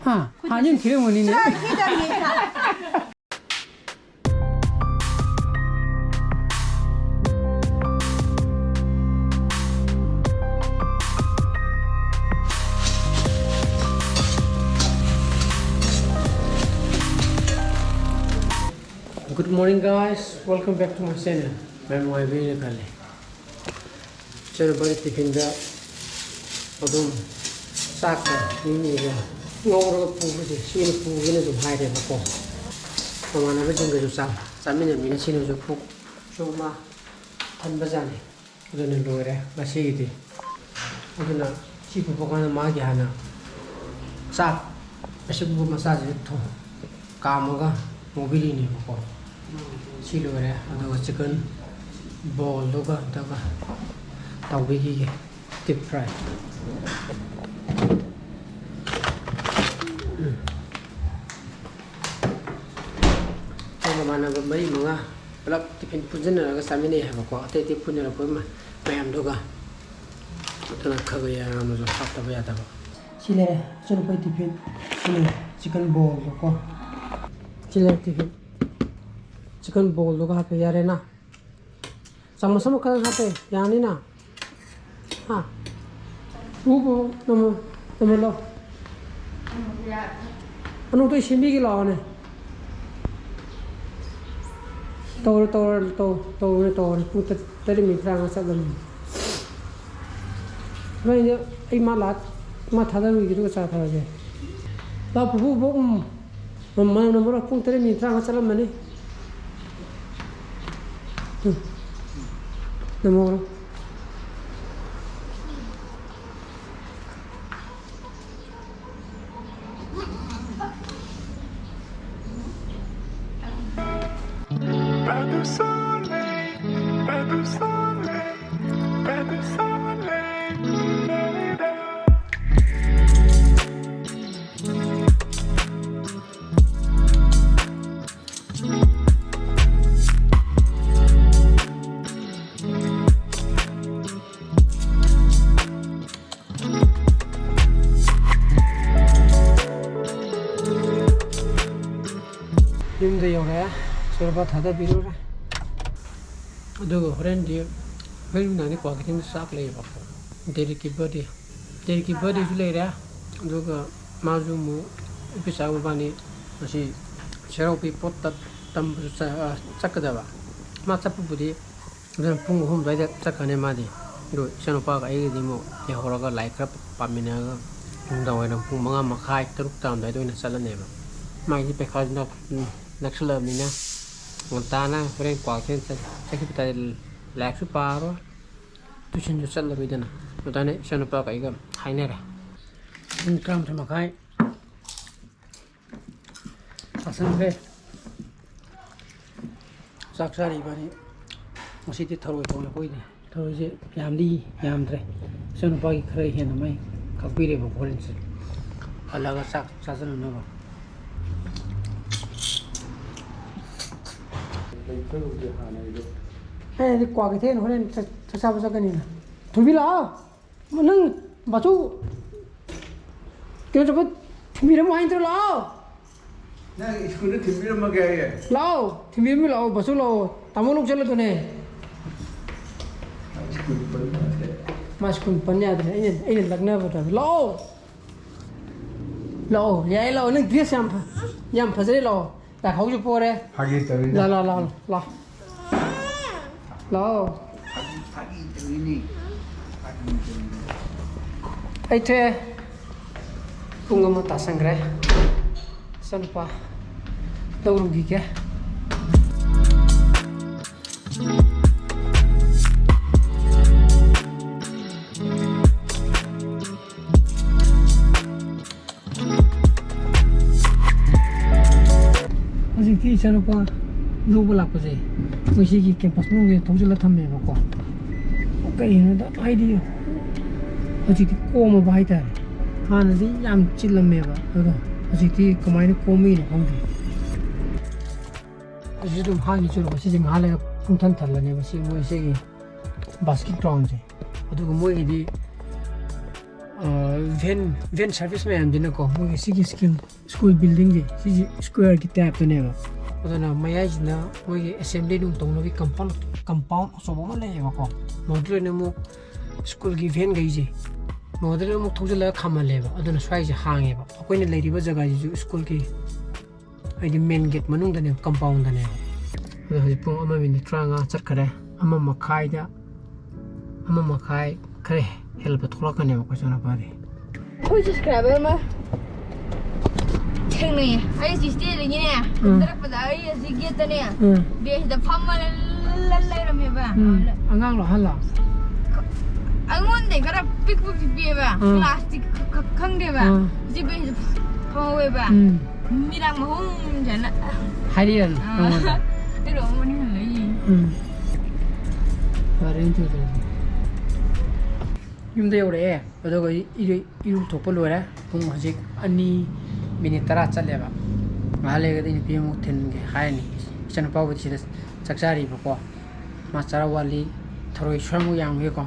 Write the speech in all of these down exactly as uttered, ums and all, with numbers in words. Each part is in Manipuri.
ꯍꯥ? ꯍꯥꯟꯅ ꯊꯤꯔꯝꯒꯅꯤꯅꯦ꯫ Good morning, guys. Welcome back to my channel. ꯃꯌꯥꯝ ꯅꯨꯡꯉꯥꯏꯕꯤꯔꯤꯅ ꯈꯜꯂꯤ꯫ ꯏꯆꯟꯅꯨꯄꯥꯒꯤ ꯇꯤꯐꯤꯟꯗ ꯑꯗꯨꯝ ꯆꯥꯛꯀ ꯃꯤꯃꯤꯒ ꯉꯧꯔꯒ ꯄꯨꯕꯁꯦ ꯁꯤꯅ ꯄꯨꯒꯦꯅ ꯑꯗꯨꯝ ꯍꯥꯏꯔꯦꯕꯀꯣ꯫ ꯃꯃꯥꯟꯅꯕꯁꯤꯡꯒꯁꯨ ꯆꯥ-, ꯆꯥꯃꯤꯟꯅꯃꯤꯅ ꯁꯤꯅꯁꯨ ꯄꯨꯛꯁꯨ ꯃꯥ ꯊꯟꯕꯖꯥꯠꯅꯤ꯫ ꯑꯗꯨꯅ ꯂꯣꯏꯔꯦ ꯉꯁꯤꯒꯤꯗꯤ꯫ ꯑꯗꯨꯅ ꯁꯤ ꯄꯨꯕ ꯀꯥꯟꯗ ꯃꯥꯒꯤ ꯍꯥꯟꯅ ꯆꯥꯛ pressure cooker ꯃꯆꯥꯁꯤꯗ ꯊꯣꯡ-, ꯀꯥꯝꯃꯒ ꯉꯧꯕꯤꯔꯤꯅꯦꯕꯀꯣ꯫ ꯁꯤ ꯂꯣꯏꯔꯦ꯫ ꯑꯗꯨꯒ chicken ballꯗꯨꯒ ꯑꯝꯇꯒ ꯇꯧꯕꯤꯈꯤꯒꯦ, deep fry꯫ ꯎꯝ꯫ ꯑꯩꯈꯣꯏ ꯃꯃꯥꯟꯅꯕ ꯃꯔꯤ ꯃꯉꯥ ꯄꯨꯂꯞ ꯇꯤꯐꯤꯟ ꯄꯨꯟꯁꯤꯟꯅꯔꯒ ꯆꯥꯃꯤꯟꯅꯩ ꯍꯥꯏꯕꯀꯣ, ꯑꯇꯩ ꯑꯇꯩ ꯄꯨꯟꯅꯔꯛꯄ ꯃ-, ꯃꯌꯥꯝꯗꯨꯒ꯫ ꯑꯗꯨꯅ ꯈꯔ ꯈꯔ ꯌꯥꯝꯅꯁꯨ ꯍꯥꯞꯇꯕ ꯌꯥꯗꯕ꯫ ꯁꯤ ꯂꯩꯔꯦ, ꯏꯆꯟꯅꯨꯄꯥꯒꯤ ꯇꯤꯐꯤꯟ꯫ ꯁꯤ ꯂꯩꯔꯦ, chicken ballꯗꯣꯀꯣ꯫ ꯁꯤ ꯂꯩꯔꯦ, ꯇꯤꯐꯤꯟ꯫ Chicken ballꯗꯨꯒ ꯍꯥꯞꯄꯦ, ꯌꯥꯔꯦꯅ꯫ ꯆꯥꯃꯁ ꯑꯃꯈꯛꯇꯪ ꯍꯥꯞꯄꯦ, ꯌꯥꯅꯤꯅ? ꯍꯥ? ꯄꯨ, ꯄꯨ, ꯅꯃ-, ꯅꯃ ꯂꯧ꯫ ꯑꯅꯧꯕ ꯁꯦꯝꯕꯤꯒꯦ ꯂꯥꯛꯑꯣꯅꯦ꯫ ꯇꯧꯔꯦ, ꯇꯧꯔꯦ, ꯇꯧ-, ꯇꯧꯔꯦ, ꯇꯧꯔꯦ꯫ ꯄꯨꯡ ꯇ-, ꯇꯔꯦꯠ ꯃꯤꯅꯤꯠ ꯇꯔꯥꯃꯉꯥ ꯆꯠꯂꯝꯃꯤ꯫ ꯍꯣꯔꯦꯟꯗꯤ ꯑꯩ ꯃꯥ ꯂꯥꯛ-, ꯃꯥ ꯊꯥꯗꯔꯨꯏꯒꯦ, ꯑꯗꯨꯒ ꯆꯥ ꯊꯛꯑꯁꯦ꯫ ꯂꯥꯛꯑꯣ, ꯄꯨꯄꯨ, ꯄꯨꯄꯨ, ꯎꯝ꯫ ꯃ-, ꯃ-, ꯅꯃ ꯂꯧ꯫ ꯄꯨꯡ ꯇꯔꯦꯠ ꯃꯤꯅꯤꯠ ꯇꯔꯥꯃꯉꯥ ꯆꯠꯂꯝꯃꯅꯤ꯫ ꯎꯝ꯫ ꯅꯃ ꯂꯧ꯫ Pas de soleil, pas de soleil, pas de soleil. ꯌꯨꯝꯗ ꯌꯧꯔꯛꯑꯦ, ꯁꯣꯔꯕꯥ ꯊꯥꯗꯕꯤꯔꯨꯔꯦ꯫ ꯑꯗꯨꯒ ꯍꯣꯔꯦꯟꯗꯤ, ꯍꯣꯔꯦꯟ ꯅꯨꯡꯗꯥꯡꯗꯤ ꯀ꯭ꯋꯥꯀꯩꯊꯦꯜꯗ ꯆꯥꯛ ꯂꯩꯌꯦꯕꯀꯣ, ꯗꯦꯔꯤꯛꯀꯤ ꯕꯥꯔꯗꯦ꯫ ꯗꯦꯔꯤꯛꯀꯤ ꯕꯥꯔꯗꯦꯁꯨ ꯂꯩꯔꯦ꯫ ꯑꯗꯨꯒ ꯃꯥꯁꯨ ꯑꯃꯨꯛ, ꯏꯄꯤꯆꯥ ꯃꯕꯥꯅꯤ ꯉꯁꯤ ꯆꯩꯔꯥꯎꯕꯒꯤ ꯄꯣꯠ ꯇꯝꯕꯁꯨ ꯆꯠꯀꯗꯕ꯫ ꯃꯥ ꯆꯠꯄꯕꯨꯗꯤ ꯑꯗꯨꯅ ꯄꯨꯡ ꯑꯍꯨꯝ ꯑꯗꯨꯋꯥꯏꯗ ꯆꯠꯈ꯭ꯔꯅꯤ ꯃꯥꯗꯤ꯫ ꯑꯗꯣ ꯏꯆꯥꯅꯨꯄꯥꯒ ꯑꯩꯒꯗꯤ ꯑꯃꯨꯛ ꯂꯩꯍꯧꯔꯒ ꯂꯥꯏꯔꯤꯛ ꯈꯔ ꯄꯥꯃꯤꯟꯅꯔꯒ ꯅꯨꯡꯗꯥꯡ ꯋꯥꯏꯔꯝ ꯄꯨꯡ ꯃꯉꯥ ꯃꯈꯥꯏ, ꯇꯔꯨꯛ ꯇꯥꯔꯝꯗꯥꯏꯗ ꯑꯣꯏꯅ ꯆꯠꯂꯅꯦꯕ꯫ ꯃꯥꯒꯤꯗꯤ ꯄꯩꯈꯥꯁꯤꯅ ꯅꯛꯁꯜꯂꯛꯑꯕꯅꯤꯅ ꯉꯟꯇꯥꯅ ꯍꯣꯔꯦꯟ ꯀ꯭ꯋꯥꯀꯩꯊꯦꯜ ꯆꯠꯈꯤꯕ ꯇꯥꯔꯗꯤ ꯂꯥꯏꯔꯤꯛꯁꯨ ꯄꯥꯔꯣꯏ, ꯇꯨꯏꯁꯟꯁꯨ ꯆꯠꯂꯔꯣꯏꯗꯅ꯫ ꯑꯗꯨꯃꯥꯏꯅ ꯏꯆꯥꯅꯨꯄꯥꯒ ꯑꯩꯒ ꯍꯥꯏꯅꯔꯦ꯫ ꯄꯨꯡ ꯇꯔꯥꯃꯥꯊꯣꯏ ꯃꯈꯥꯏ ꯆꯥꯁꯟꯈ꯭ꯔꯦ꯫ ꯆꯥꯛ ꯆꯥꯔꯤ ꯏꯕꯥꯅꯤ꯫ ꯉꯁꯤꯗꯤ ꯊꯔꯣꯏ ꯊꯣꯡꯉꯦ ꯑꯩꯈꯣꯏꯗꯤ꯫ ꯊꯔꯣꯏꯁꯦ ꯌꯥꯝꯗꯤ ꯌꯥꯝꯗ꯭ꯔꯦ꯫ ꯏꯆꯥꯅꯨꯄꯥꯒꯤ ꯈꯔ ꯍꯦꯟꯅ ꯃꯩ ꯈꯥꯛꯄꯤꯔꯦꯕ ꯍꯣꯔꯦꯟꯁꯦ꯫ ꯍꯜꯂꯒ ꯆꯥꯛ ꯆꯥꯖꯅꯅꯕ꯫ ꯂꯩꯊꯔꯨꯒꯦ ꯍꯥꯟꯅ ꯑꯩꯗꯣ꯫ ꯑꯩ ꯍꯥꯏꯗꯤ ꯀ꯭ꯋꯥꯀꯩꯊꯦꯜ ꯍꯣꯔꯦꯟ ꯆꯥꯛ, ꯆꯥꯛ ꯆꯥꯕ ꯆꯠꯀꯅꯤꯅ꯫ ꯊꯣꯏꯕꯤ ꯂꯥꯛꯑꯣ꯫ ꯅꯪ ꯕꯥꯆꯧ ꯀꯩꯅꯣ ꯆꯠꯄ ꯊꯤꯟꯕꯤꯔꯝꯃꯣ ꯍꯥꯏ ꯅꯠꯇ꯭ꯔꯣ? ꯂꯥꯛꯑꯣ꯫ ꯅꯪ ꯁ꯭ꯀꯨꯜꯗ ꯊꯤꯟꯕꯤꯔꯝꯃꯒꯦ ꯍꯥꯏꯌꯦ꯫ ꯂꯥꯛꯑꯣ, ꯊꯤꯟꯕꯤꯔꯝꯃꯣ ꯂꯥꯛꯑꯣ, ꯕꯥꯆꯧ ꯂꯥꯛꯑꯣ꯫ ꯇꯥꯃꯣ ꯂꯧ ꯆꯠꯂꯗꯣꯏꯅꯦ꯫ ꯁ꯭ꯀꯨꯜ ꯄꯟ ꯌꯥꯗ꯭ꯔꯦ꯫ ꯃꯥ ꯁ꯭ꯀꯨꯜ ꯄꯟ ꯌꯥꯗ꯭ꯔꯦ꯫ ꯑꯩꯅ, ꯑꯩꯅ ꯂꯛꯅꯕꯗ꯫ ꯂꯥꯛꯑꯣ꯫ ꯂꯥꯛꯑꯣ, ꯌꯥꯏ, ꯂꯥꯛꯑꯣ꯫ ꯅꯪ ꯗ꯭ꯔꯦꯁ ꯌꯥꯝ ꯐ-, ꯌꯥꯝ ꯐꯖꯔꯦ, ꯂꯥꯛꯑꯣ꯫ ꯂꯥꯏꯍꯧꯁꯨ ꯄꯣꯔꯦ꯫ ꯐꯥꯒꯤ ꯇꯧꯔꯤꯗ꯫ ꯂꯥ, ꯂꯥ, ꯂꯥ, ꯂꯥ꯫ ꯂꯥꯛꯑꯣ꯫ ꯐꯥꯒꯤ, ꯐꯥꯒꯤ ꯇꯧꯔꯤꯅꯤ꯫ ꯐꯥꯒꯤ ꯇꯧꯔꯤꯅꯤ꯫ ꯑꯩ ꯊꯣꯛꯑꯦ꯫ ꯄꯨꯡ ꯑꯃ ꯇꯥꯁꯟꯈ꯭ꯔꯦ꯫ ꯏꯆꯥꯅꯨꯄꯥ ꯂꯧꯔꯨꯈꯤꯒꯦ꯫ ꯍꯧꯖꯤꯛꯇꯤ ꯏꯆꯥꯅꯨꯄꯥ ꯂꯧꯕ ꯂꯥꯛꯄꯁꯦ, ꯑꯩꯈꯣꯏ ꯁꯤꯒꯤ ꯀꯦꯝꯄꯁ ꯃꯅꯨꯡꯗ ꯊꯧꯖꯤꯜꯂ ꯊꯝꯃꯦꯕꯀꯣ꯫ ꯀꯩꯒꯤꯅꯣꯗ, ꯍꯥꯏꯗꯤ ꯍꯧꯖꯤꯛꯇꯤ ꯀꯣꯝꯃꯕ ꯍꯥꯏꯇꯥꯔꯦ꯫ ꯍꯥꯟꯅꯗꯤ ꯌꯥꯝ ꯆꯤꯜꯂꯝꯃꯦꯕ, ꯑꯗꯣ ꯍꯧꯖꯤꯛꯇꯤ ꯀꯃꯥꯏꯅ ꯀꯣꯝꯃꯤꯅꯣ ꯈꯪꯗꯦ꯫ ꯑꯁꯤꯁꯨ ꯑꯗꯨꯝ ꯍꯥꯡꯉꯤ ꯆꯨꯔꯕ, ꯁꯤꯁꯦ ꯉꯥꯏꯍꯥꯛ ꯂꯩꯔꯒ ꯄꯨꯡ ꯊꯟ ꯊꯜꯂꯅꯦꯕ, ꯁꯤ ꯃꯣꯏ ꯁꯤꯒꯤ ꯕꯥꯁꯀꯦꯠ ꯒ꯭ꯔꯥꯎꯟꯁꯦ꯫ ꯑꯗꯨꯒ ꯃꯣꯏꯒꯤꯗꯤ ꯚꯦꯟ ꯚꯦꯟ ꯁꯥꯔꯚꯤꯁ ꯃꯌꯥꯝꯁꯤꯅꯀꯣ, ꯃꯣꯏꯒꯤ ꯁꯤꯒꯤ ꯁ꯭ꯀꯤꯜ ꯁ꯭ꯀꯨꯜ ꯕꯤꯜꯗꯤꯡꯁꯦ, ꯁꯤꯁꯦ ꯁ꯭ꯀ꯭ꯋꯦꯔꯒꯤ ꯇꯥꯏꯞꯇꯅꯦꯕ꯫ ꯑꯗꯨꯅ ꯃꯌꯥꯏꯁꯤꯅ ꯃꯣꯏꯒꯤ ꯑꯦꯁꯦꯝꯕ꯭ꯂꯤ ꯅꯨꯡ ꯇꯧꯅꯕꯒꯤ ꯀꯝꯄꯥꯎꯟ, ꯀꯝꯄꯥꯎꯟ ꯑꯆꯧꯕ ꯑꯃ ꯂꯩꯌꯦꯕꯀꯣ꯫ ꯃꯗꯨꯗꯅ ꯑꯃꯨꯛ ꯁ꯭ꯀꯨꯜꯒꯤ ꯚꯦꯟꯈꯩꯁꯦ ꯃꯗꯨꯗ ꯑꯃꯨꯛ ꯊꯧꯖꯤꯜꯂꯒ ꯈꯥꯝꯍꯜꯂꯦꯕ꯫ ꯑꯗꯨꯅ ꯁ꯭ꯋꯥꯏꯁꯦ ꯍꯥꯡꯉꯦꯕ꯫ ꯑꯩꯈꯣꯏꯅ ꯂꯩꯔꯤꯕ ꯖꯒꯥꯁꯤꯁꯨ ꯁ꯭ꯀꯨꯜꯒꯤ, ꯍꯥꯏꯗꯤ, ꯃꯦꯟ ꯒꯦꯠ ꯃꯅꯨꯡꯗꯅꯦꯕ, ꯀꯝꯄꯥꯎꯟꯗꯅꯦꯕ꯫ ꯑꯗꯣ ꯍꯧꯖꯤꯛ ꯄꯨꯡ ꯑꯃ ꯃꯤꯅꯤꯠ ꯇꯔꯥꯃꯉꯥ ꯆꯠꯈꯔꯦ꯫ ꯑꯃ ꯃꯈꯥꯏꯗ, ꯑꯃ ꯃꯈꯥꯏ ꯈꯔ ꯍꯦꯜꯂꯛꯄ ꯊꯣꯛꯂꯛꯀꯅꯦꯕ ꯑꯩꯈꯣꯏ ꯏꯆꯥꯅꯨꯄꯥꯗꯤ꯫ ꯑꯩꯈꯣꯏ ꯁꯕꯁꯀ꯭ꯔꯥꯏꯕꯔ ꯑꯃ ꯊꯦꯡꯅꯩꯌꯦ꯫ ꯑꯩ ꯁꯤ ꯁ꯭ꯇꯦꯗꯒꯤꯅꯦ ꯎꯝ꯫ ꯀꯨꯝꯊꯔꯛꯄꯗ ꯑꯩ ꯑꯁꯤ ꯒꯦꯠꯇꯅꯦ ꯎꯝ꯫ ꯕꯦꯟꯁꯇ ꯐꯝꯃ ꯂ-, ꯂ-, ꯂꯩꯔꯝꯃꯦꯕ꯫ ꯎꯝ꯫ ꯑꯗ ꯑꯉꯥꯡꯂꯣ ꯑꯍꯜꯂꯣ? ꯑꯩꯉꯣꯟꯗꯩ ꯈꯔ ꯄꯤꯛꯄ ꯄꯤꯛꯑꯦꯕ꯫ ꯎꯝ꯫ ꯀ꯭ꯂꯥꯁꯇꯤ ꯈ-, ꯈ-, ꯈꯪꯗꯦꯕ꯫ ꯎꯝ꯫ ꯁꯤ ꯕꯦꯟꯁꯇ ꯐꯝꯍꯧꯋꯦꯕ꯫ ꯎꯝ꯫ ꯃꯤꯔꯥꯡ ꯃꯍꯨꯝ ꯁꯥꯏꯅ꯫ ꯍꯥꯏꯔꯤꯔꯅ ꯑꯥ꯫ ꯅꯉꯣꯟꯗ? ꯑꯩ ꯂꯣꯏ ꯃꯅꯤꯡ ꯍꯜꯂ ꯌꯦꯡꯉꯤ꯫ ꯎꯝ꯫ ꯐꯔꯦ, ꯑꯗꯨꯗꯤ꯫ ꯌꯨꯝꯗ ꯌꯧꯔꯛꯑꯦ꯫ ꯑꯗꯨꯒ ꯏꯔꯨ-, ꯏꯔꯨ ꯊꯣꯛꯄ ꯂꯣꯏꯔꯦ꯫ ꯄꯨꯡ ꯍꯧꯖꯤꯛ ꯑꯅꯤ ꯃꯤꯅꯤꯠ ꯇꯔꯥ ꯆꯠꯂꯦꯕ꯫ ꯉꯥꯏꯍꯥꯛ ꯂꯩꯔꯒꯗꯤ ꯅꯨꯄꯤ ꯑꯃꯨꯛ ꯊꯤꯟꯒꯦ ꯍꯥꯏꯔꯅꯤ꯫ ꯏꯆꯟꯅꯨꯄꯥꯕꯨꯗꯤ ꯁꯤꯗ ꯆꯥꯛ ꯆꯥꯔꯤꯕꯀꯣ꯫ ꯃꯥ ꯆꯔꯥ ꯋꯥꯠꯂꯤ꯫ ꯊꯔꯣꯏ ꯁ꯭ꯋꯥꯏꯃꯨꯛ ꯌꯥꯝꯒꯦꯀꯣ꯫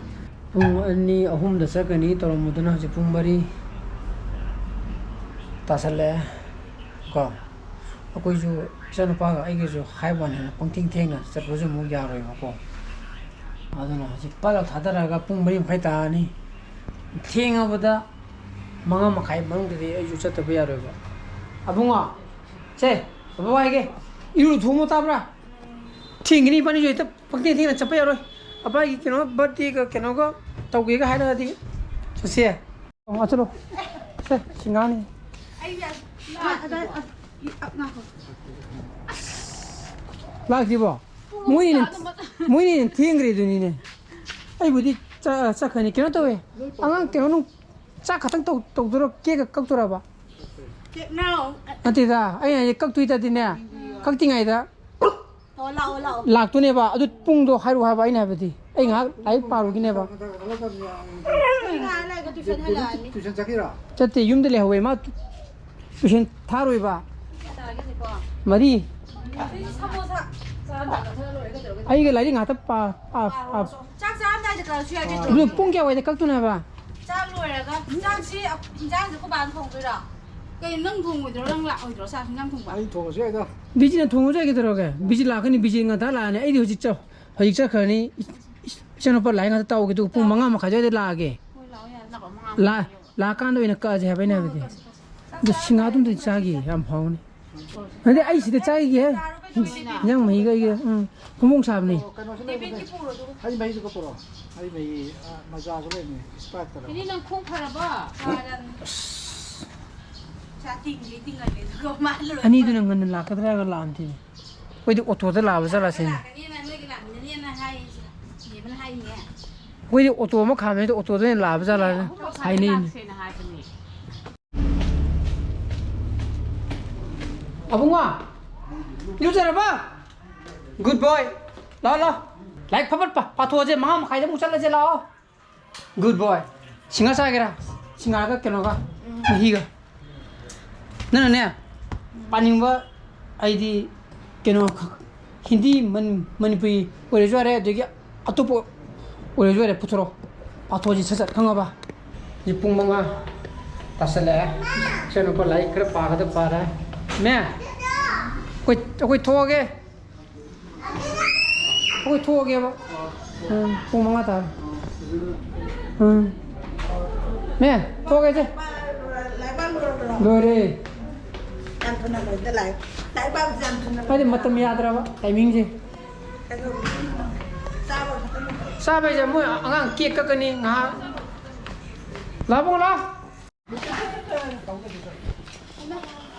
ꯄꯨꯡ ꯑꯅꯤ, ꯑꯍꯨꯝꯗ ꯆꯠꯀꯅꯤ ꯇꯧꯔꯝꯕꯗꯨꯅ ꯍꯧꯖꯤꯛ ꯄꯨꯡ ꯃꯔꯤ ꯇꯥꯁꯜꯂꯛꯑꯦ ꯀꯣ꯫ ꯑꯩꯈꯣꯏꯁꯨ ꯏꯆꯥꯅꯨꯄꯥꯒ ꯑꯩꯒꯁꯨ ꯍꯥꯏꯕ ꯋꯥꯅꯤ, ꯄꯪꯊꯦꯡ ꯊꯦꯡꯅ ꯆꯠꯄꯁꯨ ꯑꯃꯨꯛ ꯌꯥꯔꯣꯏꯕꯀꯣ꯫ ꯑꯗꯨꯅ ꯍꯧꯖꯤꯛ ꯄꯠ ꯂꯥꯎ ꯊꯥꯗꯔꯛꯑꯒ ꯄꯨꯡ ꯃꯔꯤ ꯃꯈꯥꯏ ꯇꯥꯔꯅꯤ꯫ ꯊꯦꯡꯉꯕꯗ ꯃꯉꯥ ꯃꯈꯥꯏ ꯃꯅꯨꯡꯗꯗꯤ ꯑꯩꯁꯨ ꯆꯠꯇꯕ ꯌꯥꯔꯣꯏꯕ꯫ ꯑꯕꯨꯡꯉꯣ, ꯁꯦ, ꯕꯕꯥ ꯍꯥꯏꯒꯦ, ꯏꯔꯨ ꯊꯣꯡꯉꯣ ꯇꯥꯕ꯭ꯔꯥ? ꯊꯦꯡꯒꯅꯤ, ꯏꯕꯥꯅꯤꯁꯨ ꯍꯦꯛꯇ ꯄꯪꯊꯦꯡ ꯊꯦꯡꯅ ꯆꯠꯄ ꯌꯥꯔꯣꯏ꯫ ꯑꯕꯥꯏꯒꯤ ꯀꯩꯅꯣ, ꯕꯥꯔꯗꯦꯒ ꯀꯩꯅꯣꯒ ꯇꯧꯒꯦꯒ ꯍꯥꯏꯔꯛꯑꯗꯤ ꯆꯠꯁꯦ꯫ ꯑꯣ, ꯆꯠꯂꯣ꯫ ꯁꯦ, ꯁꯤꯡꯒꯥꯅꯤ꯫ ꯑꯩ ꯑ-, ꯑꯗ-, ꯑ-, ꯑ-, ꯉꯥꯏꯈꯣ꯫ ꯂꯥꯛꯇ꯭ꯔꯤꯕꯣ? ꯃꯣꯏꯅ, ꯃꯣꯏꯅ ꯍꯦꯟꯅ ꯊꯦꯡꯈ꯭ꯔꯦ ꯑꯗꯨꯅꯤꯅꯦ꯫ ꯑꯩꯕꯨꯗꯤ ꯆ-, ꯆꯠꯈ꯭ꯔꯅꯤ꯫ ꯀꯩꯅꯣ ꯇꯧꯋꯦ꯫ ꯑꯉꯥꯡ ꯀꯩꯅꯣ ꯅꯨꯡ ꯆꯥꯛ ꯈꯛꯇꯪ ꯇꯧ-, ꯇꯧꯗꯣꯏꯔꯣ? ꯀꯦꯛꯀ ꯀꯛꯇꯣꯏꯔꯕ? ꯀꯦꯛ ꯅꯥꯎ꯫ ꯅꯠꯇꯦꯗ, ꯑꯩꯅ ꯍꯥꯏꯗꯤ ꯀꯛꯇꯣꯏꯗꯗꯤꯅꯦ, ꯀꯛꯇ꯭ꯔꯤꯉꯩꯗ ꯑꯣ, ꯂꯥꯛꯑꯣ, ꯂꯥꯛꯑꯣ꯫ ꯂꯥꯛꯇꯣꯏꯅꯦꯕ꯫ ꯑꯗꯨ ꯄꯨꯡꯗꯣ ꯍꯥꯏꯔꯛꯑꯣ ꯍꯥꯏꯕ ꯑꯩꯅ ꯍꯥꯏꯕꯗꯤ꯫ ꯑꯩ ꯉꯥꯏꯍꯥꯛ ꯂꯥꯏꯔꯤꯛ ꯄꯥꯔꯨꯈꯤꯅꯦꯕ꯫ ꯑꯩ ꯉꯥꯏꯍꯥꯛ ꯂꯩꯔꯒ ꯇꯨꯏꯁꯟ ꯍꯜꯂꯛꯑꯅꯤ꯫ ꯇꯨꯏꯁꯟ ꯆꯠꯈꯤꯔꯣ? ꯆꯠꯇꯦ, ꯌꯨꯝꯗ ꯂꯩꯍꯧꯋꯦ꯫ ꯃꯥ ꯇꯨꯏꯁꯟ ꯊꯥꯔꯣꯏꯕ꯫ ꯀꯌꯥ ꯇꯥꯔꯒꯦ ꯍꯧꯖꯤꯛꯄꯣ? ꯃꯔꯤ꯫ ꯑꯗꯨꯗꯤ ꯁꯃꯣꯁꯥ ꯆꯥꯔꯝꯗꯥꯏꯗ ꯈꯔ ꯂꯣꯏꯔꯦ ꯀꯩꯗꯧꯔꯒꯦ? ꯑꯩꯒ ꯂꯥꯏꯔꯤꯛ ꯉꯥꯛꯇ ꯄꯥ-, ꯄꯥ-, ꯄꯥ-, ꯄꯥꯔꯣ꯫ ꯆꯥꯛ ꯆꯥꯔꯝꯗꯥꯏꯗ ꯀꯛꯂꯁꯨ ꯌꯥꯏ ꯀꯩꯅꯣ꯫ ꯑꯗꯨ ꯄꯨꯡ ꯀꯌꯥꯋꯥꯏꯗ ꯀꯛꯇꯣꯏꯅꯣ ꯍꯥꯏꯕ? ꯆꯥꯛ ꯂꯣꯏꯔꯒ ꯆꯥꯛꯁꯤ ꯏꯟꯖꯥꯡꯁꯤ ꯑꯩꯈꯣꯏ ꯕꯥꯅ ꯊꯣꯡꯗꯣꯏꯔꯣ? ꯀꯩꯅꯣ ꯅꯪ ꯊꯣꯡꯉꯣꯏꯗ꯭ꯔꯣ? ꯅꯪ ꯂꯥꯛꯑꯣꯏꯗ꯭ꯔꯣ ꯆꯥꯛ ꯏꯟꯖꯥꯡ ꯊꯣꯡꯕ? ꯑꯩ ꯊꯣꯡꯉꯁꯨ ꯌꯥꯏꯗ꯫ ꯕꯤꯖꯤꯅ ꯊꯣꯡꯉꯁꯨ ꯌꯥꯏ, ꯀꯩꯗꯧꯔꯒꯦ? ꯕꯤꯖꯤ ꯂꯥꯛꯀꯅꯤ, ꯕꯤꯖꯤ ꯉꯟꯇꯥ ꯂꯥꯛꯑꯅꯤ꯫ ꯑꯩꯗꯤ ꯍꯧꯖꯤꯛ ꯆꯠ-, ꯍꯧꯖꯤꯛ ꯆꯠꯈ꯭ꯔꯅꯤ꯫ ꯏꯆ-, ꯏꯆ-, ꯏꯆꯥꯅꯨꯄꯥ ꯂꯥꯏꯔꯤꯛ ꯉꯥꯛꯇ ꯇꯥꯛꯎꯒꯦ, ꯑꯗꯨꯒ ꯄꯨꯡ ꯃꯉꯥ ꯃꯈꯥꯏ ꯑꯗꯨꯋꯥꯏꯗ ꯂꯥꯛꯑꯒꯦ꯫ ꯍꯣꯏ, ꯂꯥꯛꯑꯣ ꯌꯥꯔꯦ꯫ ꯂꯥꯛꯑꯣ, ꯃꯉꯥ ꯂꯥ-, ꯃꯈꯥꯏ ꯌꯧꯔꯣ꯫ ꯂꯥꯛꯑꯀꯥꯟꯗ ꯑꯣꯏꯅ ꯀꯛꯑꯁꯦ ꯍꯥꯏꯕ ꯑꯩꯅ ꯍꯥꯏꯕꯗꯤ꯫ ꯑꯗꯣ ꯁꯤꯡꯍꯥꯔꯗꯨꯝꯇ ꯆꯥꯈꯤꯒꯦ, ꯌꯥꯝ ꯍꯥꯎꯅꯤ꯫ ꯑꯗꯩ ꯑꯩ ꯁꯤꯗ ꯆꯥꯈꯤꯒꯦ꯫ ꯏꯟꯖꯥꯡ ꯃꯍꯤꯒ ꯑꯩꯒ, ꯎꯝ, ꯐꯣꯡ ꯐꯣꯡ ꯁꯥꯕꯅꯤ꯫ ꯑꯣ, ꯀꯩꯅꯣꯁꯨ ꯂꯩꯕꯅꯦ꯫ ꯍꯩ ꯃꯍꯤꯗꯨꯒ ꯄꯨꯔꯛꯑꯣ꯫ ꯍꯩ ꯃꯍꯤꯁꯨ ꯀꯣ ꯄꯨꯔꯛꯑꯣ꯫ ꯍꯩ ꯃꯍꯤ, ꯑ, ꯃꯖꯥꯁꯨ ꯂꯩꯕꯅꯦ, Sprite ꯇꯔ꯫ ꯏꯅꯦ, ꯅꯪ ꯈꯣꯡ ꯐꯔꯕꯣ? ꯆꯥ ꯇꯤꯡꯒꯦ ꯇꯤꯡꯍꯜꯂꯦ, ꯑꯗꯨꯒ ꯃꯥ ꯂꯣꯏ ꯑꯅꯤꯗꯨꯅ ꯉꯟꯅ ꯂꯥꯛꯀꯗ꯭ꯔꯥ ꯍꯥꯏꯔꯒ ꯂꯥꯛꯑꯝꯗꯦꯅꯦ꯫ ꯑꯩꯈꯣꯏꯗꯤ ꯑꯣꯇꯣꯗ ꯂꯥꯛꯑꯕ ꯖꯥꯠꯂ ꯁꯤꯅꯤ꯫ ꯂꯥꯛꯀꯅꯤꯅ ꯅꯣꯏꯒꯤ ꯂꯥꯛꯃꯤꯟꯅꯅꯤꯅ ꯍꯥꯏ, ꯅꯦꯕꯅ ꯍꯥꯏꯅꯦ꯫ ꯑꯩꯈꯣꯏꯗꯤ ꯑꯣꯇꯣ ꯑꯃ ꯈꯥꯝꯃꯦ, ꯑꯣꯇꯣꯗ ꯑꯣꯏꯅ ꯂꯥꯛꯑꯕ ꯖꯥꯠꯂ ꯑꯍꯨꯝ ꯃꯈꯥꯏꯗ ꯍꯥꯏꯅꯩꯅꯦ꯫ ꯂꯥꯛꯁꯦꯅ ꯍꯥꯏꯕꯅꯦ꯫ ꯑꯕꯨꯡꯉꯣ, ꯏꯔꯨꯖꯔꯕ? Good boy. ꯂꯥꯛꯑꯣ, ꯂꯥꯛꯑꯣ꯫ ꯂꯥꯏꯔꯤꯛ ꯐꯠ ꯐꯠ ꯄꯥ-, ꯄꯥꯊꯣꯛꯑꯁꯦ, ꯃꯉꯥ ꯃꯈꯥꯏꯗ ꯑꯃꯨꯛ ꯆꯠꯂꯁꯦ, ꯂꯥꯛꯑꯣ꯫ Good boy. ꯁꯤꯡꯍꯥꯔ ꯆꯥꯒꯦꯔꯥ? ꯁꯤꯡꯍꯥꯔꯒ ꯀꯩꯅꯣꯒ, ꯃꯍꯤꯒ꯫ ꯅꯪꯅꯅꯦ, ꯄꯥꯅꯤꯡꯕ, ꯑꯩꯗꯤ ꯀꯩꯅꯣ, ꯈ-, ꯍꯤꯟꯗꯤ, ꯃꯟ-, ꯃꯅꯤꯄꯨꯔꯤ ꯑꯣꯏꯔꯁꯨ ꯌꯥꯔꯦ, ꯑꯗꯒꯤ ꯑꯇꯣꯞꯄ ꯑꯣꯏꯔꯁꯨ ꯌꯥꯔꯦ, ꯄꯨꯊꯣꯔꯛꯑꯣ꯫ ꯄꯥꯊꯣꯛꯑꯁꯤ ꯁꯠ ꯁꯠ, ꯈꯪꯉꯕ? ꯍꯧꯖꯤꯛ ꯄꯨꯡ ꯃꯉꯥ ꯇꯥꯁꯜꯂꯛꯑꯦ꯫ ꯏꯆꯥꯅꯨꯄꯥ ꯂꯥꯏꯔꯤꯛ ꯈꯔ ꯄꯥꯒꯗꯕ ꯄꯥꯔꯦ꯫ ꯃꯦ, ꯑꯩꯈꯣꯏ, ꯑꯩꯈꯣꯏ ꯊꯣꯛꯑꯒꯦ꯫ ꯑꯩꯈꯣꯏ ꯊꯣꯛꯑꯒꯦꯕ꯫ ꯎꯝ, ꯄꯨꯡ ꯃꯉꯥ ꯇꯥꯔꯦ꯫ ꯎꯝ꯫ ꯃꯦ, ꯊꯣꯛꯑꯒꯦ ꯏꯆꯦ꯫ ꯂꯣꯏꯔꯦ꯫ ꯌꯥꯝ ꯊꯨꯅ ꯂꯣꯏꯗ ꯂꯥꯛꯑꯦ꯫ ꯂꯥꯏꯔꯤꯛ ꯄꯥꯕꯁꯦ ꯌꯥꯝ ꯊꯨꯅ ꯍꯥꯏꯗꯤ ꯂꯣꯏꯗ ꯃꯇꯝ ꯂꯥꯛꯑꯦ꯫ ꯌꯥꯗ꯭ꯔꯕ timingꯁꯦ꯫ ꯀꯩꯗꯧꯕ? ꯆꯥꯕ ꯈꯛꯇꯪ ꯅꯠꯇ꯭ꯔꯣ? ꯆꯥꯕꯩꯁꯦ ꯃꯣꯏ ꯑꯉꯥꯡ cake ꯀꯛꯀꯅꯤ ꯉꯥꯏꯍꯥꯛ꯫ ꯂꯥꯛꯑꯣ ꯂꯥꯛꯑꯣ꯫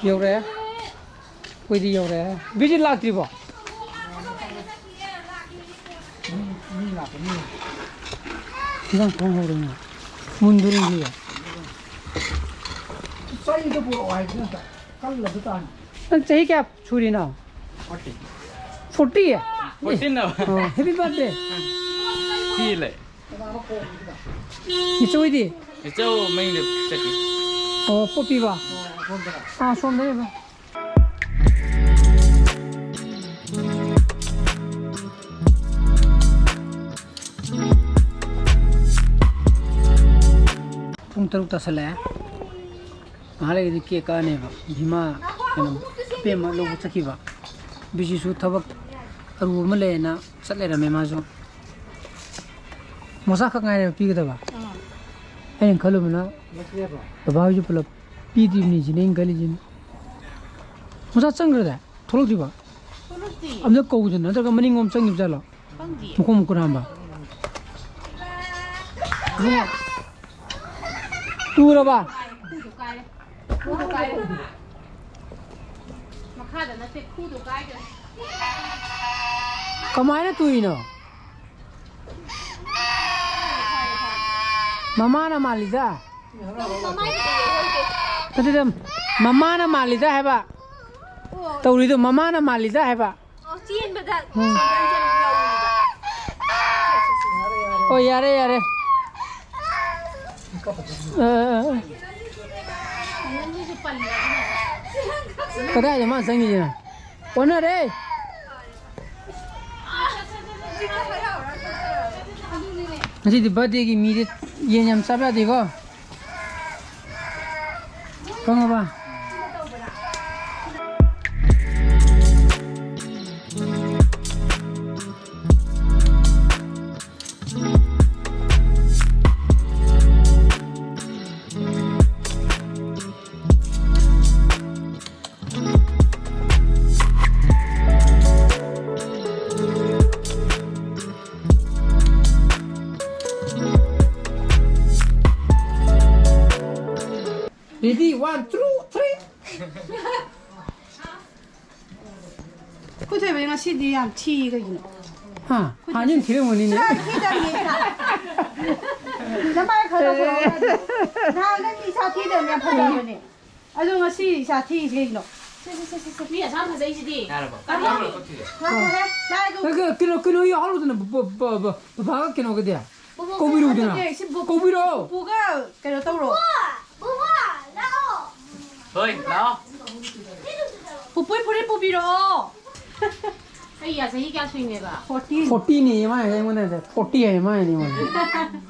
ꯌꯧꯔꯛꯑꯦ꯫ ꯑꯩꯈꯣꯏꯗꯤ ꯌꯧꯔꯛꯑꯦ꯫ ꯕꯤꯖꯤ ꯂꯥꯛꯇ꯭ꯔꯤꯕꯣ? ꯃꯤ ꯂꯥꯛꯀꯅꯤ꯫ ꯏꯟꯖꯥꯡ ꯊꯣꯡ ꯍꯧꯔꯦꯅꯦ꯫ ꯃꯨꯟꯗꯣꯔꯦ ꯁꯤꯗꯤ꯫ ꯆꯩꯗꯣ ꯄꯨꯔꯛꯑꯣ ꯍꯥꯏꯕ ꯅꯠꯇ꯭ꯔꯣ? ꯀꯜꯂꯕ ꯇꯥꯅꯤ꯫ ꯅꯪ ꯆꯍꯤ ꯀꯌꯥ ꯁꯨꯔꯤꯅꯣ? Forty꯫ Forty? Fourteen ꯅ꯫ ꯑꯣ, happy birthday꯫ ꯁꯤ ꯂꯩ꯫ ꯏꯆꯧ ꯍꯣꯏꯗꯤ? ꯏꯆꯧ ꯃꯌꯨꯝꯗ ꯆꯠꯈꯤ꯫ ꯑꯣ, ꯄꯣꯠ ꯄꯤꯕ? ꯑꯥ, ꯁꯣꯝꯗ ꯂꯩꯕ꯫ ꯄꯨꯡ ꯇꯔꯨꯛ ꯇꯥꯁꯜꯂꯛꯑꯦ꯫ ꯉꯥꯏꯍꯥꯛ ꯂꯩꯔꯗꯤ ꯀꯦꯛ ꯀꯛꯑꯅꯦꯕ꯫ ꯚꯤꯃꯥ, ꯀꯩꯅꯣ, ꯑꯄꯦꯝꯃ ꯂꯧꯕ ꯆꯠꯈꯤꯕ꯫ ꯕꯤꯖꯤꯁꯨ ꯊꯕꯛ ꯑꯔꯨꯕ ꯑꯃ ꯂꯩꯌꯦꯅ ꯆꯠ ꯂꯩꯔꯝꯃꯦ ꯃꯥꯁꯨ꯫ ꯃꯣꯆꯥ ꯈꯛ ꯉꯥꯏꯔꯦꯕ ꯄꯤꯒꯗꯕ꯫ ꯑꯥ꯫ ꯑꯩꯅ ꯈꯜꯂꯨꯕꯅ ꯕꯕꯥ ꯍꯣꯏꯁꯨ ꯄꯨꯂꯞ ꯄꯤꯗ꯭ꯔꯤꯕꯅꯤ ꯁꯤꯅꯦ ꯑꯩꯅ ꯈꯜꯂꯤꯁꯤꯅ꯫ ꯃꯣꯆꯥ ꯆꯪꯈ꯭ꯔꯗꯥꯏ? ꯊꯣꯛꯂꯛꯇ꯭ꯔꯤꯕ? ꯊꯣꯛꯂꯛꯇꯦ꯫ ꯑꯝꯇ ꯀꯧꯗꯅ, ꯅꯠꯇ꯭ꯔꯒ ꯃꯅꯤꯡꯂꯣꯝ ꯆꯪꯈꯤꯕ ꯖꯥꯠꯂꯣ? ꯈꯪꯗꯤꯌꯦ꯫ ꯃꯈꯣꯡ ꯃꯈꯨꯠ ꯍꯥꯝꯕ꯫ ꯏꯕꯨꯡꯉꯣ꯫ ꯇꯨꯔꯕ? ꯈꯨꯗꯣ ꯀꯥꯏꯔꯦ꯫ ꯈꯨꯗꯣ ꯀꯥꯏꯔꯦ꯫ ꯃꯈꯥꯗ ꯅꯠꯇꯦ, ꯈꯨꯗꯣ ꯀꯥꯏꯈ꯭ꯔꯦ꯫ ꯀꯃꯥꯏꯅ ꯇꯨꯏꯅꯣ? ꯃꯃꯥꯅ ꯃꯥꯜꯂꯤꯗ꯫ ꯅꯠꯇꯦꯗ, ꯃꯃꯥꯅ ꯃꯥꯜꯂꯤꯗ ꯍꯥꯏꯕ꯫ ꯇꯧꯔꯤꯗꯣ ꯃꯃꯥꯅ ꯃꯥꯜꯂꯤꯗ ꯍꯥꯏꯕ꯫ ꯑꯣ, ꯆꯦꯟꯕꯗ ꯎꯝ꯫ ꯁꯦꯟꯗꯟꯁꯦ ꯑꯗꯨꯝ ꯂꯧꯔꯤꯕ꯫ ꯑꯣ, ꯌꯥꯔꯦ, ꯌꯥꯔꯦ꯫ ꯑ, ꯑ, ꯑ꯫ ꯁꯦꯟꯗꯟꯁꯤꯁꯨ ꯄꯜꯂꯦ ꯑꯗꯨꯅ꯫ ꯀꯗꯥꯏꯗ ꯃꯥ ꯆꯪꯉꯤꯁꯤꯅ? ꯑꯣꯟꯅꯔꯦ꯫ ꯉꯁꯤꯗꯤ ꯕꯥꯔꯗꯦꯒꯤ ꯃꯤꯗꯤ ꯌꯦꯟ ꯌꯥꯝ ꯆꯥꯕ ꯌꯥꯗꯦꯀꯣ꯫ ꯈꯪꯉꯕ? Ready, one, two, three. ꯈꯨꯊꯣꯏꯕꯗꯤ ꯉꯁꯤꯗꯤ ꯌꯥꯝ ꯊꯤ ꯀꯩꯒꯤꯅꯣ? ꯍꯥ? ꯍꯥꯟꯅ ꯊꯤꯔꯝꯒꯅꯤꯅꯦ꯫ ꯁꯨꯃꯥꯏꯅ ꯊꯤꯗꯕꯅꯤ ꯏꯁꯥ꯫ ꯅꯃꯥꯏ ꯈꯔ ꯇꯧꯊꯣꯔꯛꯑꯣ ꯌꯥꯗ꯭ꯔꯣ? ꯅꯍꯥꯟꯒꯩ ꯃꯤ ꯏꯁꯥ ꯊꯤꯗꯕꯅꯦ ꯌꯥꯝ ꯐꯖꯕꯅꯦ꯫ ꯑꯗꯣ ꯉꯁꯤ ꯏꯁꯥ ꯊꯤꯁꯦ ꯀꯩꯒꯤꯅꯣ? ꯁꯦ, ꯁꯦ, ꯁꯦ, ꯁꯦ, ꯁꯦ꯫ ꯃꯤ ꯑꯁꯥꯝ ꯐꯖꯩꯁꯤꯗꯤ꯫ ꯌꯥꯔꯕꯣ? ꯀꯔꯤ? ꯌꯥꯔꯕꯣ? ꯉꯥꯏꯈꯣꯍꯦ, ꯂꯥꯏꯗꯨ꯫ ꯀꯩꯅꯣ, ꯀꯩꯅꯣ, ꯀꯩꯅꯣ ꯌꯥꯎꯍꯜꯂꯨꯗꯅ, ꯕ-, ꯕ-, ꯕ-, ꯕꯕꯥꯒ ꯀꯩꯅꯣꯒꯗꯤ꯫ ꯕꯣꯕꯣꯛ ꯀꯧꯕꯤꯔꯨꯗꯅ꯫ ꯅꯠꯇꯦ, ꯁꯤ ꯕꯣ-, ꯀꯧꯕꯤꯔꯛꯑꯣ꯫ ꯄꯨꯄꯨꯒ ꯀꯩꯅꯣ ꯇꯧꯔꯣ꯫ ꯕꯣꯕꯣꯛ! ꯕꯣꯕꯣꯛ, ꯂꯥꯛꯑꯣ꯫ ꯍꯣꯏ, ꯂꯥꯛꯑꯣ꯫ ꯄꯨꯄꯨꯒꯤ ꯐꯨꯔꯤꯠ ꯄꯨꯕꯤꯔꯛꯑꯣ꯫ ꯑꯩ ꯌꯥ ꯆꯍꯤ ꯀꯌꯥ ꯁꯨꯏꯅꯦꯕ? ꯐꯣꯔꯇꯤ꯫ ꯐꯣꯔꯇꯤꯅꯦ ꯃꯥ ꯍꯥꯏꯁꯦ ꯑꯩꯉꯣꯟꯗ, ꯐꯣꯔꯇꯤ ꯍꯥꯏ ꯃꯥ ꯍꯥꯏꯅꯦ ꯑꯩꯉꯣꯟꯗ꯫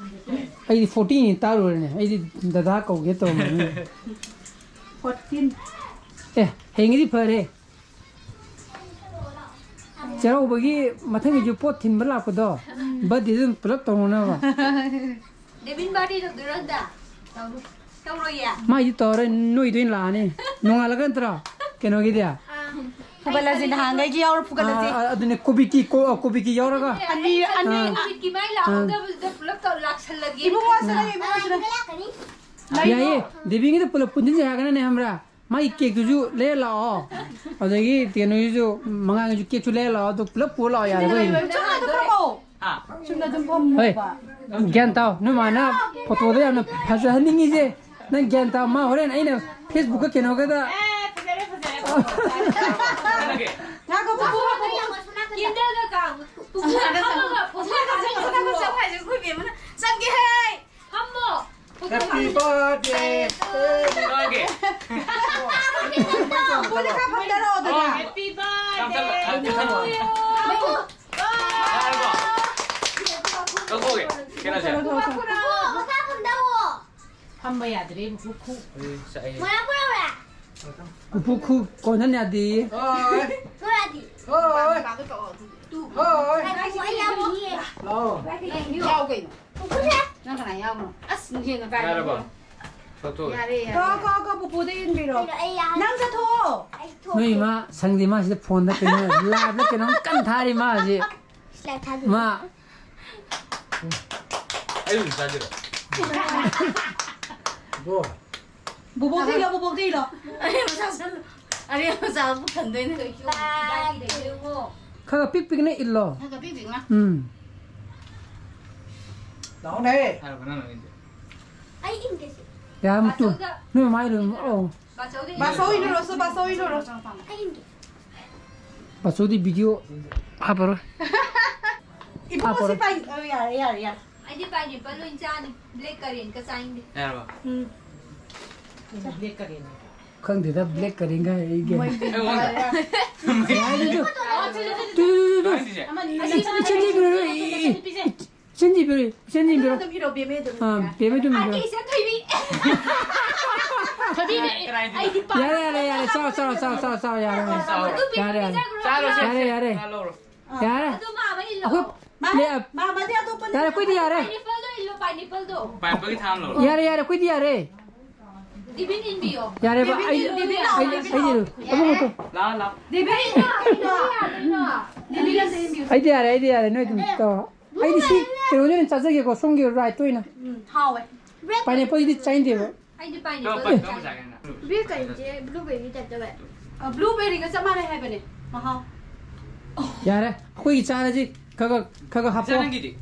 ꯑꯩꯗꯤ ꯐꯣꯔꯇꯤꯟ ꯇꯥꯔꯨꯔꯦꯅꯦ꯫ ꯑꯩꯗꯤ ꯗꯗꯥ ꯀꯧꯒꯦ ꯇꯧꯔꯝꯕꯅꯤ꯫ ꯐꯣꯔꯇꯤꯟ꯫ ꯑꯦ, ꯍꯌꯦꯡꯒꯤꯗꯤ ꯐꯔꯦ꯫ ꯆꯩꯔꯥꯎꯕꯒꯤ ꯃꯊꯪꯒꯤꯁꯨ ꯄꯣꯠ ꯊꯤꯟꯕ ꯂꯥꯛꯄꯗꯣ, ꯕꯥꯔꯗꯦꯗ ꯑꯗꯨꯝ ꯄꯨꯂꯞ ꯇꯧꯅꯅꯕ꯫ ꯗꯦꯕꯤꯟ ꯕꯥꯔꯗꯦ ꯇꯧꯗꯣꯏꯔꯣ ꯍꯟꯗꯛ? ꯇꯧꯔꯣꯏꯌꯦ? ꯃꯥꯏꯗꯤ ꯇꯧꯔꯦ, ꯅꯣꯏꯗ ꯑꯣꯏꯅ ꯂꯥꯛꯑꯅꯤ꯫ ꯅꯣꯡꯉꯥꯜꯂꯒ ꯅꯠꯇ꯭ꯔꯣ? ꯀꯩꯅꯣꯒꯤꯗꯤ? ꯐꯨꯒꯠꯂꯁꯤ, ꯅꯍꯥꯟꯈꯩꯒꯤ ꯌꯥꯎꯔ ꯐꯨꯒꯠꯂꯁꯤ꯫ ꯑꯥ, ꯑꯗꯨꯅꯦ, ꯀꯣꯕꯤꯀꯤ ꯀꯣ-, ꯀꯣꯕꯤꯀꯤ ꯌꯥꯎꯔꯒ꯫ ꯑꯅꯤ, ꯑꯅꯤ꯫ ꯑꯥ꯫ ꯀꯣꯕꯤꯀꯤ ꯃꯥꯏ ꯂꯥꯛꯍꯧꯗꯕꯗꯨꯗ ꯄꯨꯂꯞ ꯇꯧ ꯂꯥꯛꯁꯜꯂꯒꯦ꯫ ꯏꯕꯨꯡꯉꯣ, ꯁꯤꯗ ꯂꯩ, ꯏꯕꯨꯡꯉꯣ, ꯁꯤꯗ꯫ ꯌꯥꯏꯌꯦ, ꯗꯦꯕꯤꯒꯤꯗ ꯄꯨꯂꯞ ꯄꯨꯟꯁꯤꯟꯁꯦ ꯍꯥꯏꯔꯒꯅꯅꯦ, ꯈꯪꯕ꯭ꯔꯥ? ꯃꯥꯒꯤ ꯀꯦꯛꯇꯨꯁꯨ ꯂꯩꯔ ꯂꯥꯛꯑꯣ꯫ ꯑꯗꯒꯤ ꯀꯩꯅꯣꯒꯤꯁꯨ, ꯃꯉꯥꯡꯒꯤꯁꯨ ꯀꯦꯛꯁꯨ ꯂꯩꯔ ꯂꯥꯛꯑꯣ, ꯑꯗꯨ ꯄꯨꯂꯞ ꯄꯨꯔ ꯂꯥꯛꯑꯣ, ꯌꯥꯔꯦ, ꯑꯩꯈꯣꯏ꯫ ꯆꯨꯝꯅ ꯑꯗꯨꯝ ꯐꯝꯃꯣ꯫ ꯍꯥ? ꯆꯨꯝꯅ ꯑꯗꯨꯝ ꯐꯝꯃꯣꯕ꯫ ꯍꯣꯏ, ꯒ꯭ꯌꯥꯟ ꯇꯥꯎ, ꯅꯣꯏ ꯃꯥꯅ ꯐꯣꯇꯣꯗ ꯌꯥꯝꯅ ꯐꯖꯍꯟꯅꯤꯡꯉꯤꯁꯦ꯫ ꯅꯪ ꯒ꯭ꯌꯥꯟ ꯇꯥꯎ, ꯃꯥ ꯍꯣꯔꯦꯟ ꯑꯩꯅ ꯐꯦꯁꯕꯨꯛꯀ ꯀꯩꯅꯣꯒꯗ꯫ ꯑꯦ, ꯐꯖꯔꯦ, ꯐꯖꯔꯦ, ꯐꯖꯔꯦ꯫ ꯉꯥꯏꯈꯣ, ꯄꯨꯄꯨ, ꯄꯨꯄꯨ꯫ ꯀꯦꯟꯗꯜꯒ ꯀꯥꯡ, ꯄꯨꯄꯨ ꯐꯝꯃꯒ ꯐꯣꯇꯣ ꯀꯥꯞꯄ ꯆꯪꯉꯣ ꯍꯥꯏꯁꯦ ꯑꯩꯈꯣꯏ ꯕꯦꯝꯃꯅ ꯆꯪꯒꯦꯍꯦ꯫ ꯐꯝꯃꯣ꯫ Happy birthday. ꯆꯪꯒꯦ꯫ ꯄꯨꯄꯨꯗ ꯈꯔ ꯐꯝꯊꯔꯛꯑꯣꯗꯅ꯫ Happy birthday to you. ꯉꯥꯏꯈꯣ꯫ ꯂꯧꯊꯣꯛꯑꯒꯦ꯫ ꯀꯩꯅꯣꯁꯦ꯫ ꯄꯨꯄꯨ, ꯃꯈꯥ ꯐꯝꯊꯧꯑꯣ꯫ ꯐꯝꯕ ꯌꯥꯗ꯭ꯔꯦ, ꯄꯨꯄꯨ ꯈꯨ꯫ ꯃꯣꯏꯔꯥꯡ ꯄꯨꯔꯛꯎꯔꯥ? ꯄꯨꯄꯨ ꯈꯨ ꯀꯣꯟꯍꯟ ꯌꯥꯗꯦꯌꯦ꯫ ꯍꯣꯏ꯫ ꯄꯨꯔꯛꯑꯗꯤ? ꯍꯣꯏ꯫ ꯄꯥꯗꯣ ꯇꯣꯛꯑꯣ, ꯑꯗꯨꯗꯤ꯫ ꯇꯨ꯫ ꯍꯣꯏ꯫ ꯉꯥꯏꯈꯣ, ꯑꯩ ꯌꯥꯎꯔꯤ꯫ ꯂꯥꯛꯑꯣ꯫ ꯌꯥꯎ ꯀꯩꯅꯣ? ꯄꯨꯄꯨꯁꯦ꯫ ꯅꯪ ꯀꯅꯥ ꯌꯥꯎꯕꯅꯣ? ꯑꯁ, ꯅꯨꯡꯁꯤꯅ ꯀꯥꯏ ꯌꯥꯔꯕꯣ? ꯂꯩꯈ꯭ꯔꯦ? ꯂꯧꯊꯣꯛꯑꯒꯦ꯫ ꯌꯥꯔꯦ, ꯌꯥꯔꯦ꯫ ꯀꯣ, ꯀꯣ, ꯀꯣ, ꯄꯨꯄꯨꯗ ꯏꯟꯕꯤꯔꯣ꯫ ꯀꯩꯅꯣ, ꯑꯩ ꯌꯥꯔꯦ꯫ ꯅꯪ ꯆꯠꯊꯣꯛꯑꯣ꯫ ꯑꯩ ꯊꯣꯛꯀꯦ꯫ ꯅꯣꯏ ꯏꯃꯥ ꯁꯪꯗꯦ, ꯃꯥ ꯁꯤꯗ ꯐꯣꯟꯗ ꯀꯩꯅꯣ ꯂꯥꯏꯞꯂ ꯀꯩꯅꯣꯝ ꯀꯟꯅ ꯊꯥꯔꯤ ꯃꯥ ꯍꯧꯖꯤꯛ꯫ ꯂꯥꯏꯞ ꯊꯥꯗꯣꯏꯅꯦ꯫ ꯃꯥ꯫ ꯑꯩ ꯍꯧꯖꯤꯛ ꯆꯥꯗꯣꯏꯔꯣ? ꯕꯣ꯫ ꯕꯣꯕꯣꯛꯇ ꯏꯜꯂꯣ, ꯕꯣꯕꯣꯛꯇ ꯏꯜꯂꯣ꯫ ꯑꯔꯦꯝꯕ ꯆꯥꯁꯜꯂꯨ꯫ ꯑꯔꯦꯝꯕ ꯆꯥꯕ ꯄꯨꯛ ꯊꯟꯗꯣꯏꯅꯦ꯫ ꯈꯔ ꯈꯔ ꯄꯤꯛ ꯄꯤꯛꯅ ꯏꯜꯂꯣ꯫ ꯈꯔ ꯈꯔ ꯄꯤꯛ ꯄꯤꯛꯅ꯫ ꯎꯝ꯫ ꯂꯥꯛꯑꯣꯅꯦ꯫ ꯍꯥꯏꯔꯣ, ꯅꯪꯅ ꯏꯟꯁꯦ꯫ ꯑꯩ ꯏꯟꯒꯦꯁꯦ꯫ ꯌꯥꯔꯦ, ꯃꯇꯨ꯫ ꯕꯥꯆꯧꯗ꯫ ꯅꯣꯏ ꯃꯃꯥꯏ ꯂꯣꯏ꯫ ꯑꯣ꯫ ꯕꯥꯆꯧꯗ ꯏꯟꯒꯦ꯫ ꯕꯥꯆꯧ ꯏꯜꯂꯨꯔꯣꯁꯨ, ꯕꯥꯆꯧ ꯏꯜꯂꯨꯔꯣ꯫ ꯑꯩ ꯏꯟꯒꯦ꯫ ꯕꯥꯆꯧꯗꯤ ꯚꯤꯗꯤꯑꯣ ꯍꯥꯞꯄꯔꯣꯏ꯫ ꯏꯕꯨꯡꯉꯣ, ꯁꯤ ꯍꯥꯞꯄꯔꯣꯏ꯫ ꯄꯥꯏ-, ꯑ, ꯌꯥꯔꯦ, ꯌꯥꯔꯦ, ꯌꯥꯔꯦ꯫ ꯑꯩꯗꯤ ꯄꯥꯏꯅꯦꯄꯜ ꯑꯣꯏꯅ ꯆꯥꯅꯤ꯫ ꯕ꯭ꯂꯦꯛ ꯀꯔꯦꯟꯒ ꯆꯥꯅꯤꯡꯗꯦ꯫ ꯌꯥꯔꯕ? ꯎꯝ꯫ Black current. ꯈꯪꯗꯦꯗ, ꯕ꯭ꯂꯦꯛ ꯀꯔꯦꯟꯒ ꯑꯩꯒ꯫ ꯃꯣꯏꯗꯤ ꯑꯩ ꯋꯥ-, ꯌꯥꯔꯦ, ꯑꯗꯨ꯫ ꯇꯨ, ꯇꯨ, ꯇꯨ, ꯇꯨ꯫ ꯀꯃꯥꯏꯅ ꯇꯧꯁꯦ? ꯑꯃꯅꯤ꯫ ꯑꯁꯤ ꯏꯆꯟ, ꯏꯆꯟ, ꯏꯆꯟ, ꯏꯆꯟ, ꯏꯆꯟ, ꯏꯆꯟ, ꯏꯆꯟ, ꯏꯆꯟ꯫ ꯆꯦꯟꯖꯤꯕꯤꯔꯣ, ꯆꯦꯟꯖꯤꯕꯤꯔꯣ꯫ ꯑꯗꯨꯝ ꯏꯔꯣ, ꯕꯦꯝꯃ ꯑꯗꯨꯝ ꯏꯔꯣ꯫ ꯑꯥ, ꯕꯦꯝꯃ ꯑꯗꯨꯝ ꯏꯔꯣ꯫ ꯑꯥꯔꯇꯤ ꯏꯆꯟ ꯊꯣꯏꯕꯤ꯫ ꯊꯣꯏꯕꯤꯅꯦ, ꯑꯩꯗꯤ ꯄꯥꯝꯃꯦ꯫ ꯌꯥꯔꯦ, ꯌꯥꯔꯦ, ꯌꯥꯔꯦ, ꯆꯥꯎ, ꯆꯥꯎ, ꯆꯥꯎ, ꯆꯥꯎ, ꯆꯥꯎ, ꯌꯥꯔꯦ, ꯌꯥꯔꯦ꯫ ꯑꯗꯨ ꯕꯦꯝꯃ ꯌꯥꯔꯦ, ꯌꯥꯔꯦ꯫ ꯄꯤꯖꯈ꯭ꯔꯣ꯫ ꯌꯥꯔꯦ, ꯌꯥꯔꯦ꯫ ꯆꯥꯔꯣ, ꯆꯥꯔꯣ꯫ ꯌꯥꯔꯦ꯫ ꯑꯗꯨ ꯃꯥ ꯑꯃ ꯏꯜꯂꯣ꯫ ꯑꯩꯈꯣꯏ ꯃꯥ-, ꯂꯦ-, ꯃꯥ-, ꯃꯥꯗꯤ ꯑꯇꯣꯞꯄꯅ ꯌꯥꯔꯦ, ꯑꯩꯈꯣꯏꯗꯤ ꯌꯥꯔꯦ꯫ ꯄꯥꯏꯅꯦꯄꯜꯗꯣ ꯏꯜꯂꯣ, ꯄꯥꯏꯅꯦꯄꯜꯗꯣ꯫ ꯄꯥꯏꯅꯦꯄꯜꯒꯤ ꯊꯥꯡ ꯂꯧꯔꯣ꯫ ꯌꯥꯔꯦ, ꯌꯥꯔꯦ, ꯑꯩꯈꯣꯏꯗꯤ ꯌꯥꯔꯦ꯫ ꯗꯤꯕꯤꯟ ꯏꯟꯕꯤꯌꯣ꯫ ꯌꯥꯔꯦꯕ, ꯗꯤꯕꯤꯟ ꯑꯩ, ꯏꯜꯂꯣ, ꯗꯤꯕꯤꯟ ꯏꯜꯂꯣ, ꯑꯩ, ꯗꯤꯕꯤꯟ ꯑꯩ ꯏꯜꯂꯣ꯫ ꯏꯜꯂꯨ꯫ ꯑꯃꯨꯛ ꯃꯨꯠꯇꯣ꯫ ꯂꯥꯛꯑꯣ, ꯂꯥꯛꯑꯣ꯫ ꯗꯤꯕꯤꯟ ꯏꯜꯂꯣ, ꯀꯩꯅꯣ? ꯗꯤꯕꯤꯟ ꯏꯜꯂꯣ꯫ ꯑꯩꯗꯤ ꯌꯥꯔꯦ, ꯑꯩꯗꯤ ꯌꯥꯔꯦ, ꯅꯣꯏ ꯑꯗꯨꯝ ꯇꯧꯔꯣ꯫ ꯑꯩꯗꯤ ꯁꯤ ꯀꯩꯅꯣꯗ ꯑꯣꯏꯅ ꯆꯥꯖꯒꯦꯀꯣ, ꯁꯣꯝꯒꯤ ꯔꯥꯏꯠꯇ ꯑꯣꯏꯅ꯫ ꯎꯝ, ꯍꯥꯎꯋꯦ꯫ ꯄꯥꯏꯅꯦꯄꯜꯗꯤ ꯆꯥꯅꯤꯡꯗꯦꯕ꯫ ꯑꯩꯗꯤ ꯄꯥꯏꯅꯦꯄꯜ ꯀꯔꯝꯕ ꯆꯥꯒꯦ꯫ ꯆꯥꯒꯦ ꯅꯪ? ꯕꯤ ꯀꯩꯅꯣꯁꯦ ꯕ꯭ꯂꯨꯕꯦꯔꯤ ꯇꯥꯏꯞ ꯇꯧꯋꯦ꯫ ꯑ, ꯕ꯭ꯂꯨꯕꯦꯔꯤꯒ ꯆꯞ ꯃꯥꯟꯅꯩ ꯍꯥꯏꯕꯅꯦ ꯃꯍꯥꯎ꯫ ꯌꯥꯔꯦ, ꯑꯩꯈꯣꯏꯒꯤ ꯆꯥꯔꯁꯤ꯫ ꯈꯔ ꯈꯔ, ꯈꯔ ꯈꯔ ꯍꯥꯞꯄꯣ꯫ ꯏꯆꯥ ꯅꯪꯒꯤꯗꯤ?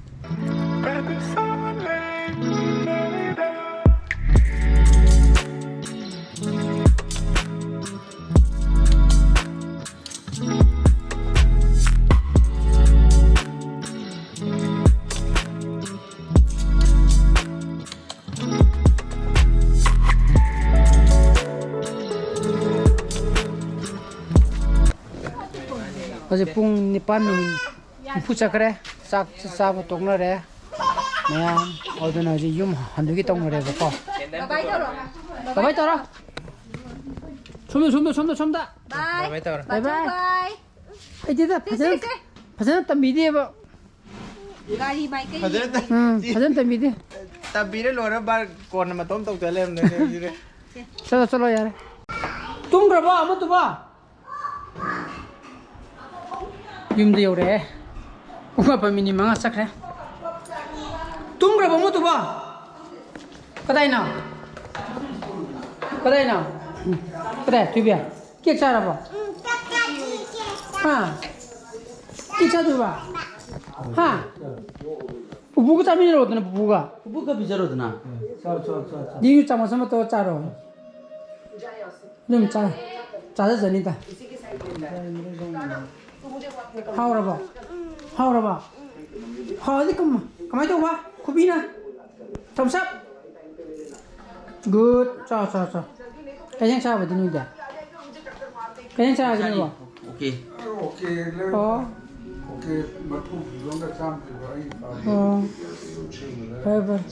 ꯍꯧꯖꯤꯛ ꯄꯨꯡ ꯅꯤꯄꯥꯟ ꯃꯤꯅꯤꯠ ꯅꯤꯐꯨ ꯆꯠꯈ꯭ꯔꯦ꯫ ꯆꯥꯛ ꯆꯥꯕ ꯇꯣꯛꯅꯔꯦ ꯃꯌꯥꯝ꯫ ꯑꯗꯨꯅ ꯍꯧꯖꯤꯛ ꯌꯨꯝ ꯍꯟꯗꯨꯒꯤ ꯇꯧꯅꯔꯦꯕꯀꯣ꯫ ꯕꯥꯏ ꯕꯥꯏ ꯇꯧꯔꯣ꯫ ꯕꯥꯏ ꯕꯥꯏ ꯇꯧꯔꯣ꯫ ꯁꯣꯝꯗ, ꯁꯣꯝꯗ, ꯁꯣꯝꯗ, ꯁꯣꯝꯗ꯫ ꯕꯥꯏ꯫ ꯕꯥꯏ ꯕꯥꯏ ꯇꯧꯔꯣ꯫ ꯕꯥꯏ ꯕꯥꯏ꯫ ꯕꯥꯏ꯫ ꯑꯩꯗꯤꯗ ꯁꯦ, ꯐꯖꯅ, ꯁꯦ, ꯁꯦ꯫ ꯐꯖꯅ ꯇꯝꯕꯤꯗꯦꯕ꯫ ꯒꯥꯔꯤ ꯃꯥꯏꯀꯩ ꯐꯖꯅ ꯌꯦꯡꯉꯤ꯫ ꯎꯝ, ꯐꯖꯅ ꯇꯝꯕꯤꯗꯦ꯫ ꯇꯝꯕꯤꯔ ꯂꯣꯏꯔ ꯕꯥꯔ ꯀꯣꯟꯅ ꯃꯇꯣꯝ ꯇꯧꯖ ꯂꯩꯔꯝꯗꯣꯏꯅꯦ ꯍꯧꯖꯤꯛ꯫ ꯆꯠꯂꯣ, ꯆꯠꯂꯣ, ꯌꯥꯔꯦ꯫ ꯇꯨꯝꯈ꯭ꯔꯕꯣ ꯑꯃꯗꯨꯕꯣ? ꯌꯨꯝꯗ ꯌꯧꯔꯛꯑꯦ꯫ ꯄꯨꯡ ꯃꯥꯄꯟ ꯃꯤꯅꯤꯠ ꯃꯉꯥ ꯆꯠꯈ꯭ꯔꯦ꯫ ꯇꯨꯝꯈ꯭ꯔꯕꯣ ꯑꯃꯗꯨꯕꯣ? ꯀꯗꯥꯏꯅꯣ? ꯀꯗꯥꯏꯅꯣ? ꯀꯗꯥꯏ, ꯊꯣꯏꯕꯤ? ꯀꯦꯛ ꯆꯥꯔꯕꯣ? ꯍꯥ? ꯀꯦꯛ ꯆꯥꯗꯣꯏꯕ? ꯍꯥ? ꯄꯨꯄꯨꯒ ꯆꯥꯃꯤꯟꯅꯔꯣꯗꯅ, ꯄꯨꯄꯨꯒ꯫ ꯄꯨꯄꯨ ꯈꯔ ꯄꯤꯖꯔꯣꯗꯅ꯫ ꯆꯥꯎ, ꯆꯥꯎ, ꯆꯥꯎ, ꯆꯥꯎ꯫ ꯗꯤꯌꯨ ꯆꯥꯃꯁ ꯑꯃ ꯇꯧꯔ ꯆꯥꯔꯣ꯫ ꯑꯗꯨꯝ ꯆꯥ-, ꯆꯥꯖꯖꯅꯤꯗ꯫ ꯍꯥꯎꯔꯕꯣ? ꯍꯥꯎꯔꯕꯣ? ꯍꯥꯎꯔꯗꯤ ꯀꯝ-, ꯀꯃꯥꯏ ꯇꯧꯕ? ꯈꯨꯕꯤꯅ? Thumbs up? Good. ꯆꯥꯎ, ꯆꯥꯎ, ꯆꯥꯎ꯫ ꯀꯩ ꯏꯟꯖꯥꯡ ꯆꯥꯕꯗꯤ ꯅꯣꯏꯗꯤ? ꯀꯩ ꯏꯟꯖꯥꯡ ꯆꯥꯔꯒꯦ ꯅꯣꯏꯕꯣ? ꯑꯣꯀꯦ꯫ ꯑꯣ꯫ ꯃꯔꯐꯨ ꯄꯤꯕ ꯑꯃꯒ ꯆꯥꯝꯃ ꯄꯤꯕ ꯑꯩ ꯄꯥꯝꯃꯤ꯫ ꯑꯣ ꯐꯔꯦ ꯐꯔꯦ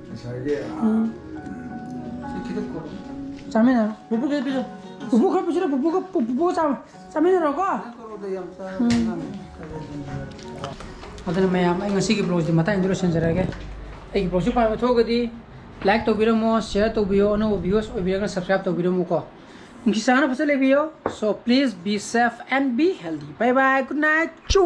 ꯉꯁꯥꯏꯒꯤ ꯎꯝ ꯆꯥꯃꯤꯟꯅꯔꯣ ꯄꯨꯄꯨ ꯈꯔ ꯄꯤꯖꯧ ꯄꯨꯄꯨ ꯈꯔ ꯄꯤꯖꯔꯣ ꯄꯨꯄꯨꯒ ꯄꯨꯄꯨꯒ ꯆꯥꯃꯤ ꯆꯥꯃꯤꯟꯅꯔꯣꯀꯣ ꯀꯣꯔꯣꯗ ꯌꯥꯝ ꯎꯝ꯫ ꯑꯗꯨꯅ ꯃꯌꯥꯝ ꯑꯩ ꯉꯁꯤꯒꯤ vlogꯁꯦ ꯃꯇꯥꯡꯗ ꯂꯣꯏꯁꯤꯟꯖꯔꯒꯦ ꯑꯩꯒꯤ vlogꯁꯤ ꯄꯥꯝꯕ ꯊꯣꯛꯑꯒꯗꯤ like ꯇꯧꯕꯤꯔꯝꯃꯣ share ꯇꯧꯕꯤꯌꯣ ꯑꯅꯧꯕ viewers ꯑꯣꯏꯕꯤꯔꯒꯅ subscribe ꯇꯧꯕꯤꯔꯝꯃꯨꯀꯣ ꯅꯨꯡꯁꯤ ꯆꯥꯅ ꯐꯖꯅ ꯂꯩꯕꯤꯌꯣ so please be safe and be healthy bye bye good night ꯆꯨ